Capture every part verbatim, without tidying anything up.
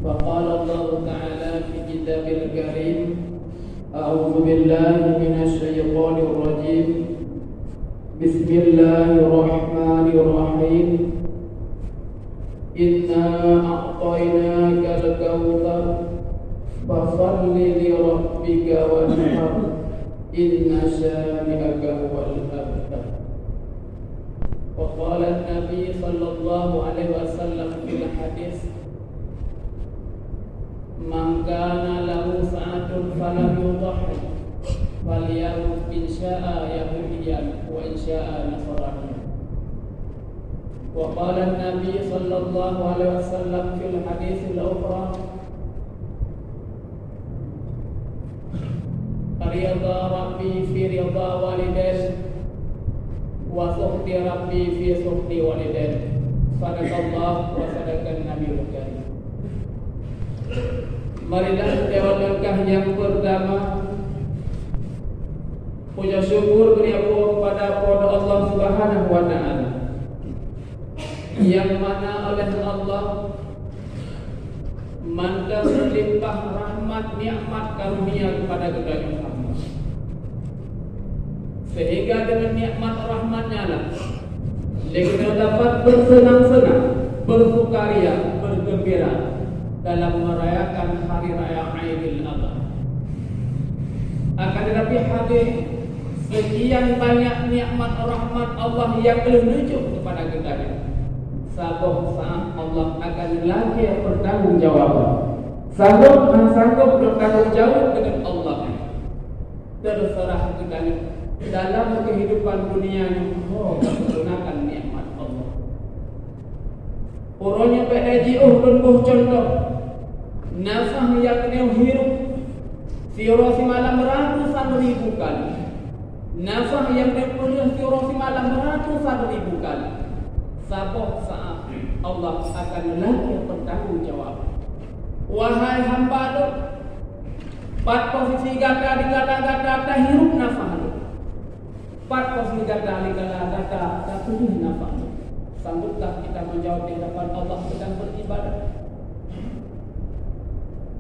فقال الله تعالى في كتابه الكريم: أعوذ بالله من الشيطان الرجيم. بسم الله الرحمن الرحيم. إنا أعطيناك الكوثر، فصل لربك وانحر، إن شانئك هو الأبتر. وقال النبي صلى الله عليه وسلم في الحديث: من كان له سعة فلم يضح، فليرح إن شاء يهوديا وإن شاء نصرانيا. وقال النبي صلى الله عليه وسلم في الحديث الأخرى: رضا ربي في رضا والدين، وسخط ربي في سخط والدين. صدق الله وصدق النبي الكريم. Marilah lewat langkah nyang peurtama, puja syukur bri kepada Po teu Allah Subhanahu wa Ta'ala, nyang mana oleh Allah mantong meulimpah rahmat nikmat karunia kepada geutanyoe hamba. Sehingga dengan nikmat rahmat-Nya lah, lé geutanyoe dapat bersenang-senang, bersukaria, bergembira dalam merayakan Hari Raya Aidil Adha. Akan tetapi, hadirin, sekian banyak nikmat rahmat Allah nyang lheueh neujok kepada geutanyoe. Saboh saat Allah akan lakée pertanggungjawaban. Saboh hana sanggob tanggung jawab dengan Allah. Terserah geutanyoe dalam kehidupan dunia nyoe ho gunakan nikmat Allah. Uroe nyoe bék lé jiôh lôn boh cuntoh. Nafah nyang geutanyoe hirup siuroe simalam ratusan ribu kali. Nafah nyang geutanyoe peuleueh siuroe simalam ratusan ribu kali. Saboh saat Allah akan lakée pertanggungjawaban. Wahai hamba Lôn, pat posisi gata di gata-gata tahirup nafah Lôn? Pat posisi gata di gata-gata tapeuleueh nafah Lôn? Sanggupkah kita menjawab di hadapan Allah sedang beribadah?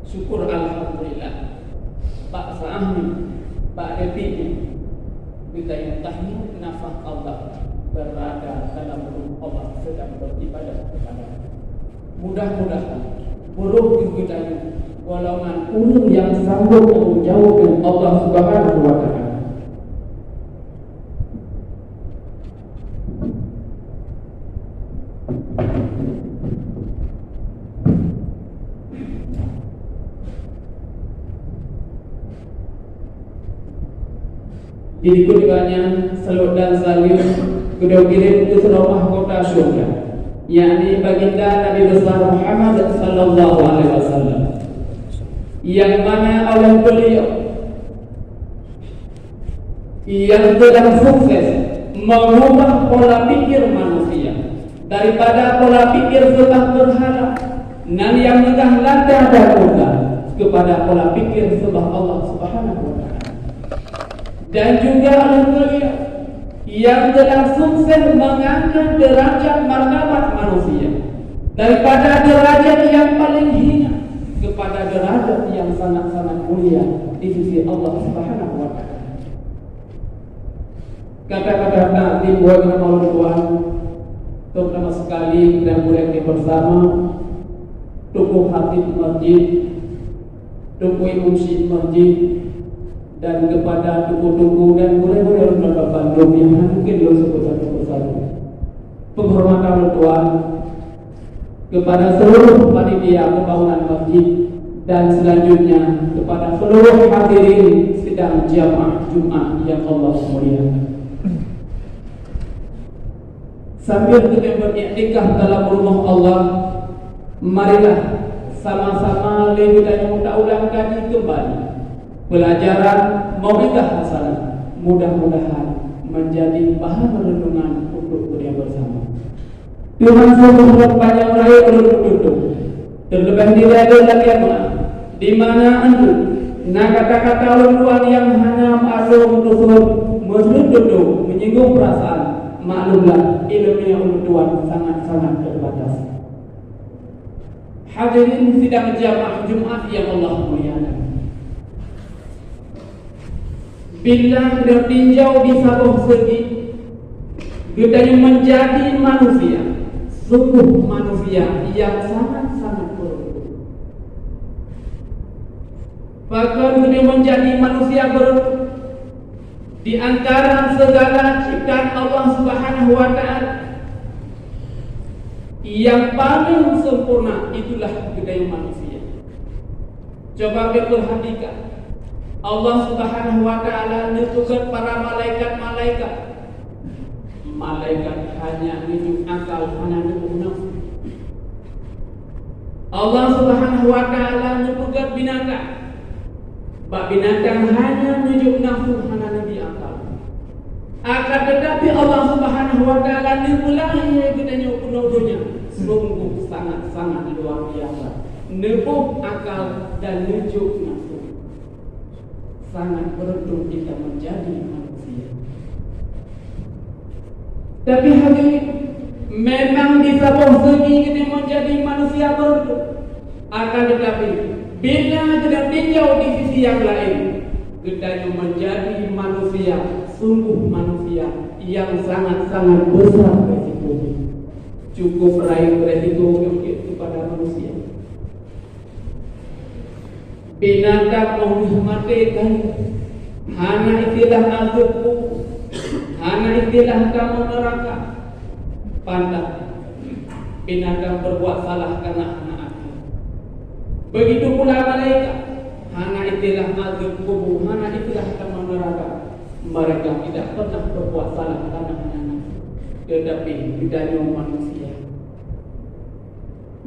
Syukur alhamdulillah. Bak saát nyoe, bak detik nyoe, geutanyoe tahirup nafah Allah berada dalam rumoh Allah sedang beribadah kepada. Mudah-mudahan beurôh geutanyoe golongan ureuëng nyang sanggob tanggung jaweueb ngon Allah Subhanahu wa Ta'ala. Di likot gobnyan, saleuet dan saleuem geudong kirém keu sidroe mahkota syeuruga, yakni Baginda Nabi Besar Muhammad sallallahu alaihi wasallam, nyang mana oleh beliau nyang telah sukses mengubah pola pikir manusia daripada pola pikir seubah berhala, nan nyang meugah lada dan unta, kepada pola pikir seubah Allah Subhanahu wa Ta'ala. Dan juga oleh beliau nyang telah sukses mengangkat derajat martabat manusia daripada derajat yang paling hina kepada derajat yang sangat-sangat mulia di sisi Allah Subhanahu wa Ta'ala. Kata-kata takzim buat nama ulôn tuan, terutama sekali dan mulia kita bersama, Teungku Khatib Masjid, Teungku Imum Syik Masjid, dan kepada teungku-teungku dan gurée-gurée ulôn bandum nyang hana mungkin lôn sebut satu persatu. Penghormatan ulôn tuan, kepada seluruh panitia pembangunan masjid, dan selanjutnya kepada seluruh hadirin sidang jamaah Jumat yang Allah muliakan. Sambil kita beriktikaf dalam rumah Allah, marilah sama-sama lé geutanyoe taulang kaji kembali pelajaran Mauidhah Hasanah. Mudah-mudahan menjadi bahan renungan untuk kita bersama. Teuma seumoga panjang rayeuk ulôn meututoe, teuleubeh di rayeuk lagée nyoe, di mana enteuk na kata-kata ulôn tuan nyang hana meuasoe meutusoe, meututoe, menyinggung perasaan, maklumlah, iéleumé ulôn tuan sangat-sangat terbatas. Hadirin sidang jamaah Jumat yang Allah muliakan. Bila geutinjau di saboh segi, geutanyoe menjadi manusia, sungguh manusia yang sangat-sangat beruntung. Pakon geutanyoe menjadi manusia beruntung? Di antara segala ciptaan Allah Subhanahu wa Ta'ala, yang paling sempurna itulah geutanyoe manusia. Coba beuperhatikan, Allah Subhanahu wa Ta'ala neupeugét para malaikat-malaikat. Malaikat hanya neujok akal, hana neujok nafsu. Allah Subhanahu wa Ta'ala neupeugét binatang. Bak binatang hanya neujok nafsu, hana neubi akal. Akan tetapi Allah Subhanahu wa Ta'ala neupeulahé geutanyoe keunoe donya sungguh sangat-sangat luar biasa. Neuboh akal dan neujok nafsu. Sangat beruntung kita menjadi manusia. Tapi hadirin, memang di saboh segi kita menjadi manusia beruntung. Akan tetapi, bila kita tinjau di sisi yang lain, kita menjadi manusia, sungguh manusia yang sangat-sangat besar resikonya. Cukup rayeuk resiko kepada manusia. Binatang óh lheueh maté kan hana istilah azeueb kubur, hana istilah kamoe neuraka. Pantas binatang berbuat salah karena hana até. Begitu pula malaikat, hana istilah azeueb kubur, hana istilah kamoe neuraka. Mereka tidak pernah berbuat salah karena hana nafsu. Tetapi geutanyoe manusia,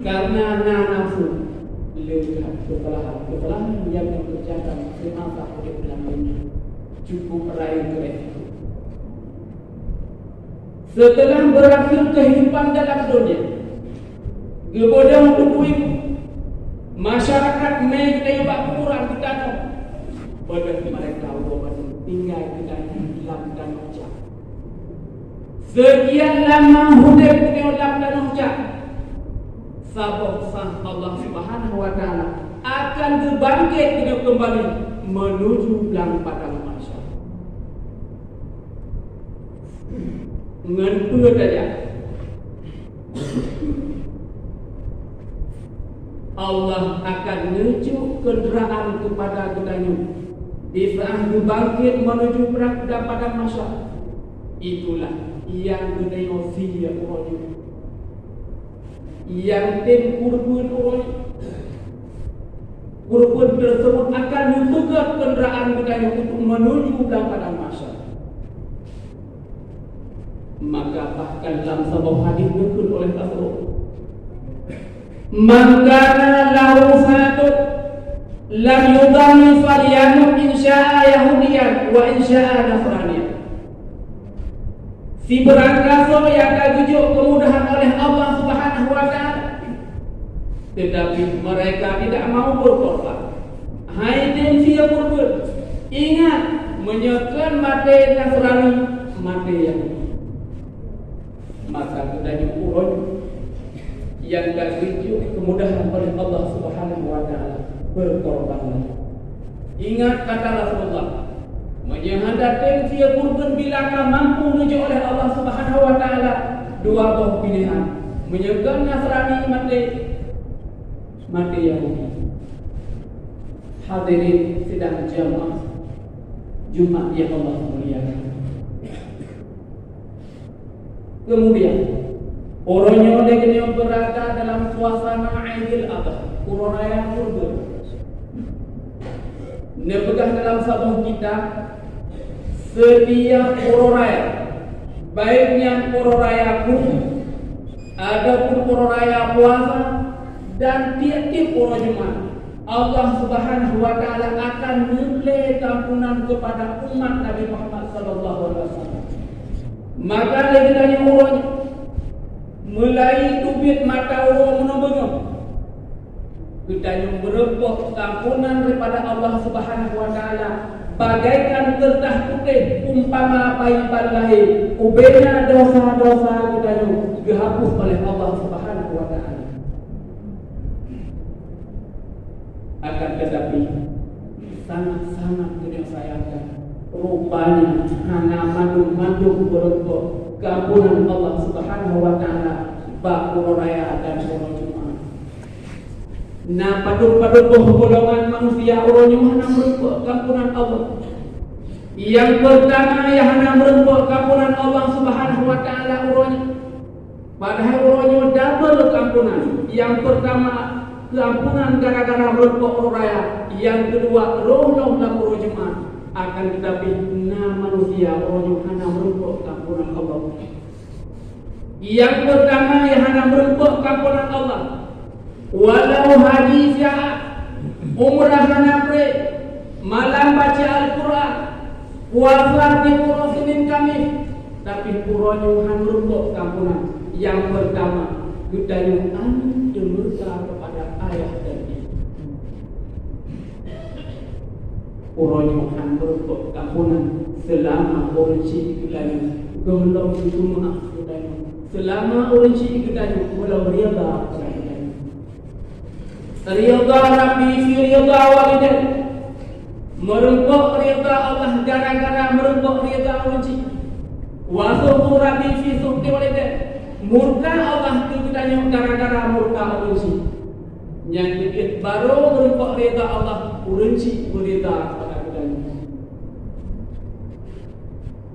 karena na nafsu, leukat kesalahan-kesalahan yang dikerjakan semasa hidup dalam dunia. Cukup rayeuk resiko. Setelah berakhir kehidupan dalam dunia, geubeudôh tubuh ibu, masyarakat mé geutanyoe bak kuburan geutanoh, beudôh mereka uroe bandum tinggai geutanyoe lam tanoh jak. Sekian lama udép geutanyoe lam tanoh jak, saboh saát Allah Subhanahu wa Ta'ala akan geubangkét geutanyoe keumbali meunuju lam padang mahsyar. Ngon peue tajak? Allah akan neujok keundraan keupada geutanyoe di saát geubangkét meunuju padang mahsyar. Itulah nyang geutanyoe sie uroe nyoe. Nyang tem kurban uroe nyoe, kurban tersebut akan neupeugét keundraan geutanyoe untuk meunuju lam padang mahsyar. Maka bahkan lam saboh hadis geukheun oleh Rasulullah, "Man kana lahu sa'atun lam yudammi falyanum in sya'a Yahudiyan wa in sya'a Nasraniyan." Sibarang gasoe nyang ka geujok keumudahan oleh Allah Subhanahu wa Ta'ala, tetapi mereka tidak mau berkorban, hai tem sie kurban. Ingat, meunyoe kon maté Nasrani, maté Yahudi. Maka geutanyoe uroe nyoe nyang ka geujok keumudahan oleh Allah Subhanahu wa Ta'ala, berkorbanlah. Ingat kata Rasulullah, meunyoe hana tem sie kurban bila ka mampu neujok oleh Allah Subhanahu wa Ta'ala, dua boh piléhan. Meunyoe kon Nasrani maté, maté Yahudi. Hadirin sidang jamaah Jumat yang Allah muliakan. Kemudian, uroe nyoe lé geutanyoe beurada dalam suasana Aidil Adha, Uroe Raya Kurban. Neupeugah dalam saboh kitab, setiap uroe raya, baik nyan uroe raya kurban, ataupun uroe raya puasa, dan tiep-tiep uroe Jumat, Allah Subhanahu wa Ta'ala akan neuplé kampunan keupada umat Nabi Muhammad sallallahu alaihi wasallam. Maka lé geutanyoe uroe nyoe, mulai teubiet mata uroe meunoe beungoh, geutanyoe meureumpok kampunan daripada Allah Subhanahu wa Ta'ala bagaikan keureutah putéh umpama payuban lahé, ubena dosa-dosa geutanyoe geuhapus oleh Allah Subhanahu wa Ta'ala. Akan tetapi, sangat-sangat geutanyoe sayangkan, rupanya hana mandum-mandum meureumpok keuampunan Allah Subhanahu wa Taala bak uroe raya dan uroe Jumat. Na padum-padum boh golongan manusia uroe nyoe hana meureumpok keuampunan Allah. Nyang peurtama nyang hana meureumpok keuampunan Allah Subhanahu wa Taala uroe nyoe, padahai uroe nyoe double keuampunan. Nyang peurtama keuampunan gara-gara meureumpok uroe raya, nyang keudua roh lom lam uroe Jumat. Akan tetapi na manusia uroe nyoe hana meureumpok keuampunan Allah. Nyang peurtama nyang hana meureumpok keuampunan Allah, walau haji siat, umrah hana preh, malam baca Al-Quran, puasa di uroe Senin Kamis, tapi uroe nyoe hana meureumpok keuampunan. Nyang peurtama, geutanyoe aneuk durhaka keupada ayah dan ibu. Uroe nyoe hana meureumpok keuampunan seulama ureueng chik geutanyoe gohlom geumeu'ah geutanyoe, seulama ureueng chik geutanyoe gohlom ridha keupada geutanyoe. Ridha Rabbi fi ridha walidain. Meureumpok ridha Allah gara-gara meureumpok ridha ureueng chik. Wa sukhtu Rabbi fi sukhti walidain. Murka Allah keu geutanyoe gara-gara murka ureueng chik. Nyang keujeuet barô meureumpok ridha Allah, ureueng chik meuridha keupada geutanyoe.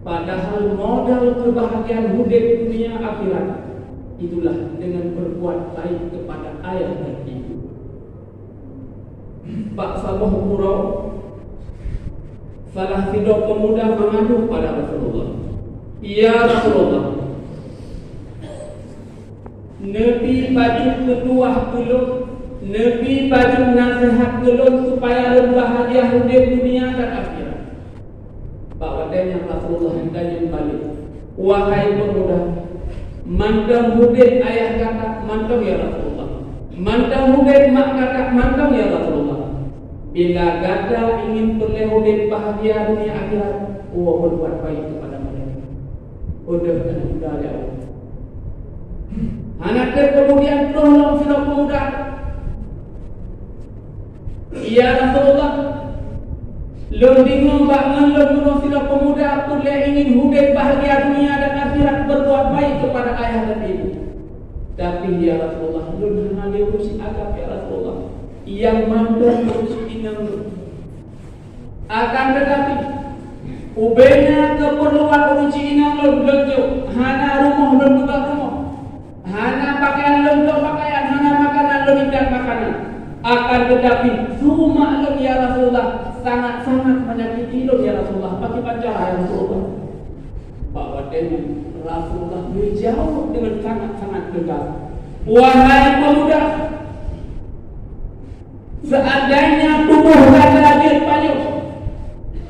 Padahai modal keubahgiaan udeb dunia akhirat itulah deungon beurbuat baik keupada ayah dan ibu. Bak saboh uroe, salah sidroe peumuda meungadu keupada Rasulullah, "Ya Rasulullah, neubi bacut peutuwah keu lôn, neubi bacut naseuhat keu lôn supaya lôn bahgia udeb dunia dan akhirat." Bak watée nyan Rasulullah geutanyong balek, "Wahai peumuda, mantong udeb ayah gata mantong ya Rasulullah, mantong udeb mak gata mantong ya Rasulullah. Bila gata ingin peureulée udeb bahgia dunia akhirat, woe beubuat baik keupada mereka." Udeb dan muda ya Allah. Hana teuk keumudian troh lom sidroe peumuda, "Ya Rasulullah, lôn deungoe bak ngon lôn meunyoe sidroe peumuda peureulée ingin udeb bahgia dunia dan akhirat beubuat baik keupada ayah dan ibu. Tapi ya Rasulullah, lôn hana lé ureueng chik agam ya Rasulullah, nyang mandum ureueng chik inong lôn. Akan teutapi, ubena keupeurluan ureueng chik inong lôn, lôn jok, hana rumoh lôn peugah rumoh, hana pakaian lôn jok pakaian, hana makanan lôn intat makanan. Akan teutapi, su mak lôn ya Rasulullah sangat-sangat menyakiti lôn ya Rasulullah. Pakriban cara ya Rasulullah?" Bak watée nyan Rasulullah geujaweueb deungon sangat-sangat teugas, "Wahai peumuda, seandainya tuboh gata jeuet pajoh,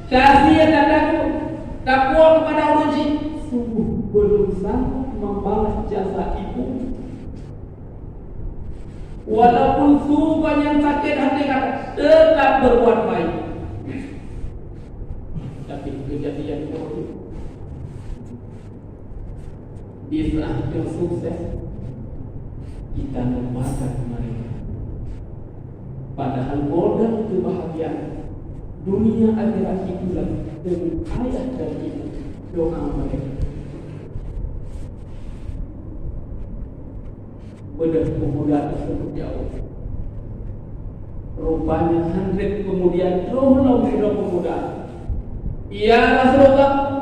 tasie tatakot, tapuwoe keupada ureueng chik, sunggoh ulôn sanggob membalas jasa ibu. Walaupun sunggoh nyan sakét até gata, teutap beubuat baik." Tapi keujadian uroe nyoe, di saat yang sukses, kita lupakan mereka. Padahal modal kebahagiaan dunia akhirat itulah dengan ayah dan ibu, doa mereka. Beudôh peumuda teuseubut jaweueb. Rupanya hana lé keumudian troh lom sidroe peumuda, "Ya Rasulullah,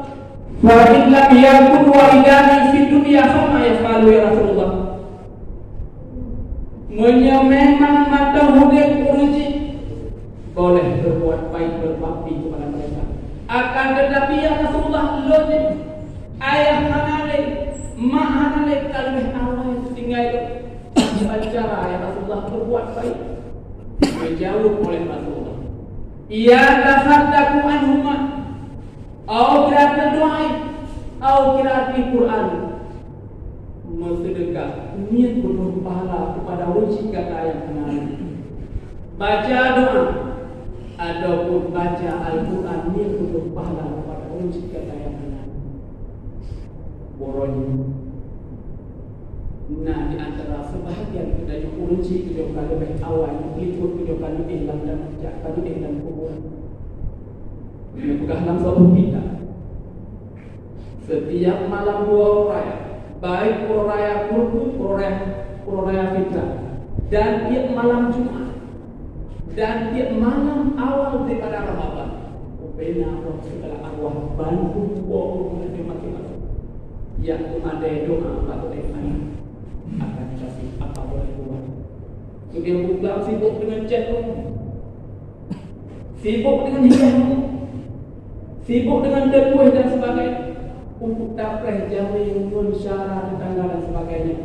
fa in lam yakun walidani fid dunya, fama yaf'alu ya Rasulullah?" Meunyoe memang mantong udeb ureueng chik, boleh berbuat baik berbakti kepada mereka. Akan tetapi, ya Rasulullah, lôn nyoe ayah hana lé, mak hana lé, ka leubeh awai tinggai lôn. Bagaimana cara, ya Rasulullah, berbuat baik? Dijawab oleh Rasulullah, "Ya tasaddaqu anhuma." Au qiraatul doa, au qiraatil Quran. Meuseudeukah, niet peutrok pahala keupada ureueng chik gata nyang hana. Baca doa ataupun baca Al-Quran, niet peutrok pahala keupada ureueng chik gata nyang hana. Uroe nyoe na di antara seubahagian geutanyoe ureueng chik geutanyoe ka leubeh awai meukeulipot geutanyoe ka leubeh lam jak ka udeb lam kuburan. Geupeugah lam saboh kitab, setiap malam dua uroe raya, baik uroe raya Kulhu, uroe raya, uroe raya Fitrah, dan tiep malam Jumat, dan tiep malam awal daripada Ramadhan, ubena roh segala arwah bandum dua uroe raya masing-masing, jak meuadai doa bak Tuhan akan dikasih apa boleh buat. Keudeh buka sibuk dengan chat rumoh, sibuk dengan hias rumoh, sibuk dengan teungku dan sebagainya, untuk tapreh jamé ngon syara tetangga dan sebagainya.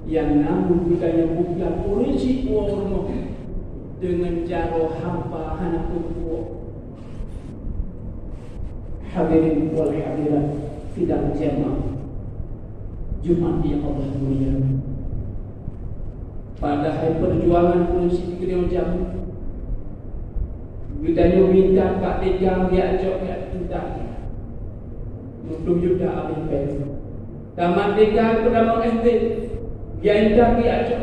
Nyang namun geutanyoe buka kureueng cit uroe rumoh dengan jaroe hampa hana peupuwoe. Hadirin wal hadirat sidang jamaah Jumat yang Allah muliakan. Padahai perjuangan pun sikeudeh jam. Geutanyoe minta bak tika geujak cok geujak tutoe. Tutoe juta abéh péng. Tamat tika geutamong S D, geujak intat geujak cok.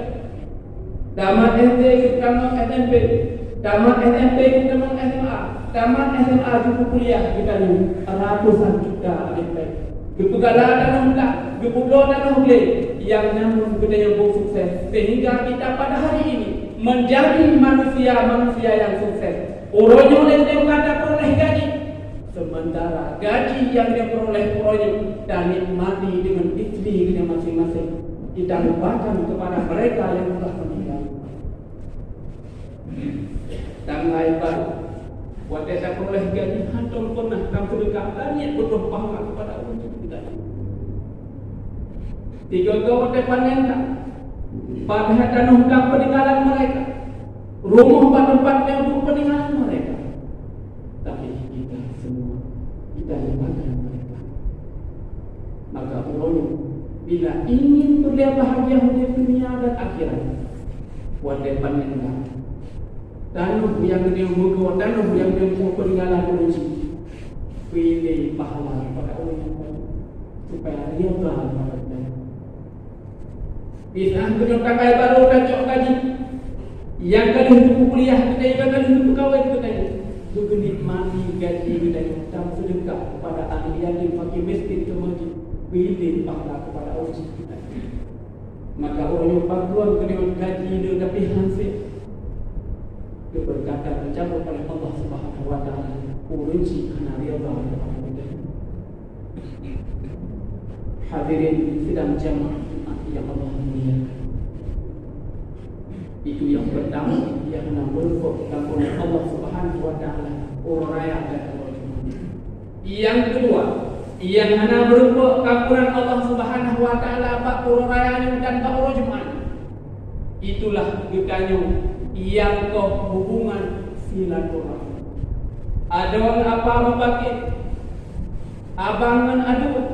Tamat S D geutamong S M P. Tamat S M P geutamong S M A. Tamat S M A geukuliah geutanyoe ratusan juta abéh péng. Geupeugala tanoh blah, geupubloe tanoh glé, nyang namun geutanyoe beu sukses, sehingga kita pada hari ini menjadi manusia-manusia yang sukses. Uroe nyoe lé teuka tapeureuleh gaji, sementara gaji nyang geupeuroleh uroe nyoe tanikmati deungon istri geutanyoe maséng-maséng. Kita lupakan kepada mereka yang telah meninggal. Tanggai baru, watée tapeureuleh gaji, hántom peunah tapeudeuka, lagée peutoh pahala kepada ureuëng sekitar. Tiga go watée panen, padahai tanoh ka peninggalan mereka, rumoh bak teumpat nyang peninggalan mereka. Tapi kita semua, kita lupakan mereka. Maka uroe nyoe, bila ingin peureulée bahagia udeb dunia dan akhirat, watée panen ka, tanoh nyang geutanyoe meugoe, tanoh nyang geutanyoe meugoe peuninggalan ureuëng cit, piléh pahala kepada ureuëng nyan, supaya ridha kepada Allah. Di saat geutanyoe tanggai baru tacok gaji, nyang ka lheueh geukuliah geutanyoe, nyang ka lheueh geukawén geutanyoe, geunikmati gaji geutanyoe dan sedekah kepada aneuk yatim, fakir miskin, keu masjid, piléh pahala kepada ureuëng cit geutanyoe. Maka uroe nyoe pakon geutanyoe gaji le tapi hana sép, keubeureukat geucabot oleh Allah Subhanahu wa Taala, ureuëng cit hana ridha kepada geutanyoe. Hadirin sidang jamaah Jumat yang Allah muliakan. Itu yang pertama, yang hana meureumpok lam bumoe Allah Subhanahu wa Taala uroe raya dan uroe Jumat. Yang kedua, yang hana meureumpok lam bumoe Allah Subhanahu wa Taala bak uroe raya nyoe dan bak uroe Jumat. Itulah geutanyoe nyang koh hubungan silaturahmi. Adoe ngon apa meubakét, abang ngon aduen,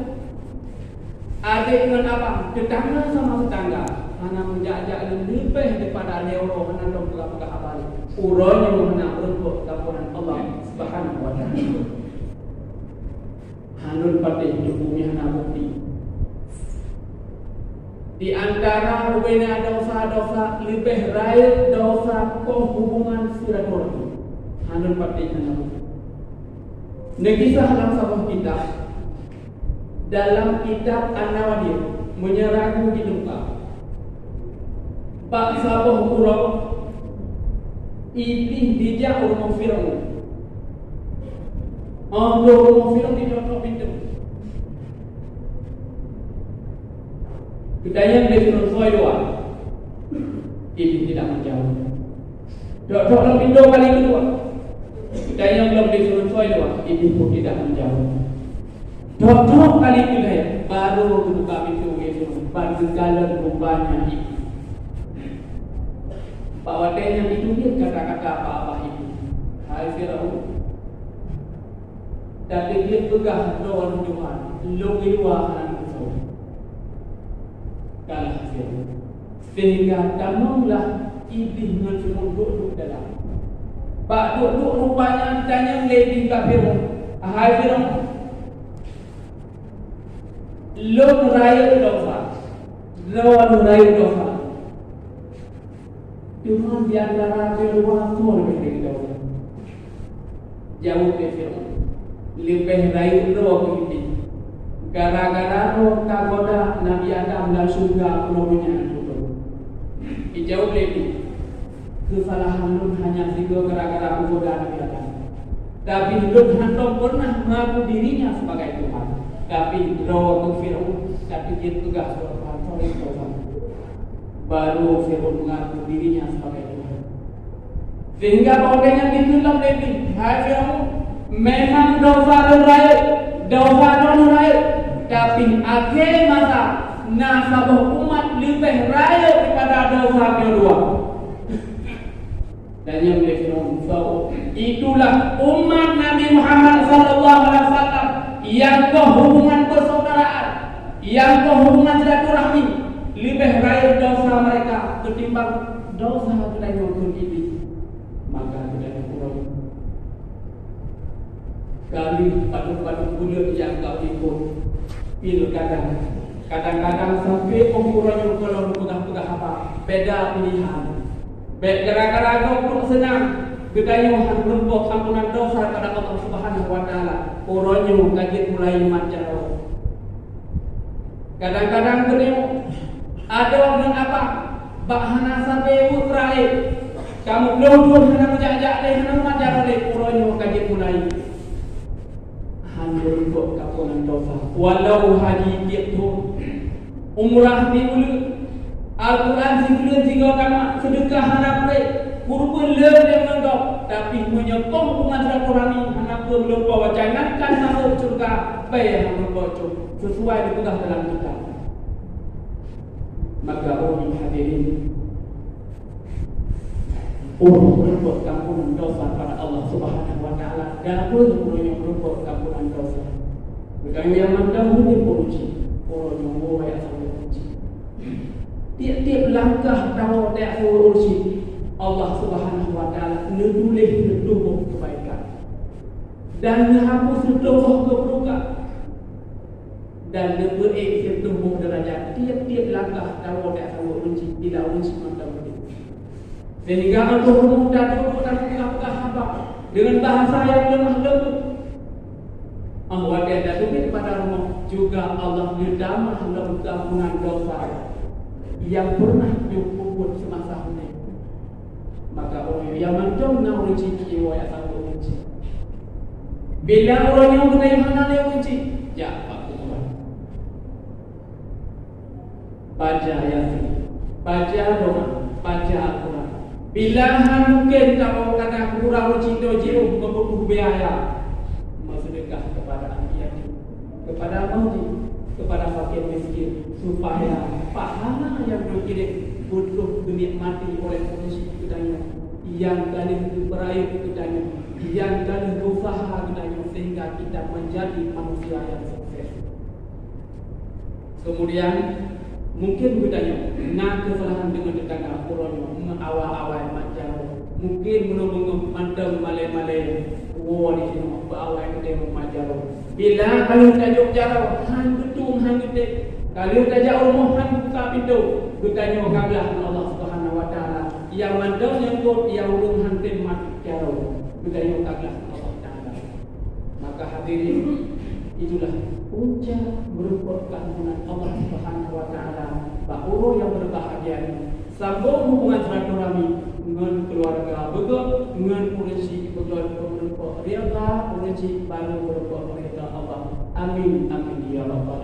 adék ngon abang, teutangga sama teutangga, hana meujak-jak leubeh daripada lhée uroe hana lom peugah-peugah haba. Uroe nyoe hana meureumpok lam bumoe Allah Subhanahu wa Taala. Hanun patéh di bumi hana bukti. Di antara bubena dosa-dosa leubeh rayeuk dosa koh hubungan silaturahmi. Hanun patéh hana bukti. Neukisah lam saboh kitab, dalam kitab An-Nawadir, meunyoe ragu jiteuka. Bak saboh uroe, Iblih jijak u rumoh Firaun. Óh lheueh rumoh Firaun jitôk-tôk pintoe. Geutanyong lé Firaun, "Soe dua?" Iblih tidak menjawab. Tôk-tôk lom pintoe kali keudua. Geutanyong lom lé Firaun, "Soe dua?" Iblih pun tidak menjawab. Trok-trok kali keulhèe, barô geubuka pintoe Yésus, ban geukalon rupanya Iblih. Bak watèe nyan, Iblih kata-kata bak abah Iblih, "Hai Firaun, tateubiet peugah droe Tuhan, lôn di luwa hana meusoe." Kalah Firaun. Sehingga tamonglah Iblih ngon Firaun duek-duek dalam. Bak duek-duek rupanya tanyong lé Iblih bak Firaun, "Hai Firaun, lôn rayeuk dosa, droeneuh rayeuk dosa. Teuma di antara droeneuh soe leubeh rayeuk dosa?" Jaweueb lé Firaun, "Leubeh rayeuk droe keu Iblih. Gara-gara droe ka goda Nabi Adam lam syeuruga, uroe nyan." Ijaweueb lé Iblih, "Keusalahan lôn hanya sigoe gara-gara kugoda Nabi Adam. Tapi lôn hántom pernah mengaku dirinya sebagai Tuhan. Tapi droe keu Firaun, tapi jeuet peugah sidroe Tuhan, sorry, Tuhan." Baru Firaun mengaku dirinya sebagai Tuhan. Sehingga bahwa nyan dikeulom lé Iblih, "Hai Firaun, memang desya lôn rayeuk, desya lôn rayeuk, tapi akhé masa na saboh umat leubeh rayeuk daripada desya nyoe dua." Dan nyan lé Firaun, "Itulah umat Nabi Muhammad sallallahu alaihi wasallam, nyang koh hubungan persaudaraan, nyang koh hubungan silaturahmi, leubeh rayeuk desya mereka ketimbang desya geutanyoe keu Iblih." Maka geutanyoe uroe nyoe ka lheueh padub-padub buleuen nyang ka ikot pilkada. Kadang-kadang sampai uroe nyoe gohlom peugah-peugah haba, beda pilihan. Bék gara-gara gob brok seunang, geutanyoe han meurumpok ampunan desya pada Allah Subhanahu wa Taala. Uroe nyoe ka jeuet mulai mat jaroe. Kadang-kadang geutanyoe adoe ngon abah bak hana sabe buet rayeuk. Kamoe lôn hana meujak-jak lé, hana mat jaroe lé, uroe nyoe ka jeuet mulai. Han meurumpok ampunan desya. Walau haji tieb thon, umrah di uleue, Al-Quran sibuleuen sigoe tamat, seudeukah hana preh, kurban le nyang ngon gob, tapi meunyoe kong hubungan silaturahmi hana peureuleumpau, jangankan masôk syeuruga, pai hana peureuleumpau cok, sisuai dipeugah dalam kitab. Maka, oh hadirin, ureuëng meurumpok ampunan desya pada Allah Subhanahu wa Taala, dan ureuëng nyang meurumpok ampunan desya. Bukan nyang mantong udeb uroe nyoe, uroe nyoe woe asai uroe nyoe. Tieb-tieb langkah tawoe asai uroe nyoe, Allah Subhanahu wa Taala neutuléh neutuboh keubaikan dan neuhapus neutuboh keuburukan. Dan neupeue sireutoh boh deurajat tieb-tieb langkah tawoe asai uroe nyoe, bila uroe nyoe mantong udeb. Sehingga untuk rumoh dan untuk dan peugah-peugah haba dengan bahasa yang lemah lembut. Ah, watée tateubiet pada rumoh juga Allah geutamah lom ampunan desya nyang pernah jeuet peubuet seumasa udeb. Maka ureuëng nyang mantong na uroe nyoe, iwoe asai uroe nyoe. Bila uroe nyoe geutanyoe hana lé uroe nyoe, jak bak kuburan. Baca Yasin, baca doa, baca Al-Quran. Bila hana mungken tawoe kana kuburan uroe nyoe jiôh meubutuh biaya, meuseudeukah kepada aneuk yatim, kepada maujud, kepada fakir miskin, supaya pahala nyang geukirim beutôi geunikmati oleh ureuëng geutanyoe nyang ka lheueh geupeurayeuk geutanyoe, nyang ka lheueh geuusaha geutanyoe, sehingga kita menjadi manusia yang sukses. Kemudian, mungkin geutanyoe na keusalahan deungon teutangga, uroe nyoe meuawai-awai mat jaroe. Mungkin meunurot mantong malée-malée woe di sinoe beuawai geutanyoe mat jaroe. Bila ka lheueh tajok jaroe, han geutueng, han geutem. Ka lheueh tajak u rumoh, han geubuka pintoe. Geutanyoe ka glah ngon Allah Subhanahu wa Taala. Nyang mantong nyang kot, nyang ureuëng han tem mat jaroe, geutanyoe ka glah ngon Allah Taala. Maka hadirin, itulah punca meurumpok keampunan Allah Subhanahu wa Taala bak uroe nyang beubahgia nyoe. Sambong hubungan silaturahmi ngon keuluwarga beugöt, ngon ureuëng syiek beugöt, meurumpok ridha ureuëng syiek, barô meurumpok ridha Allah. Amin, amin, ya rabbal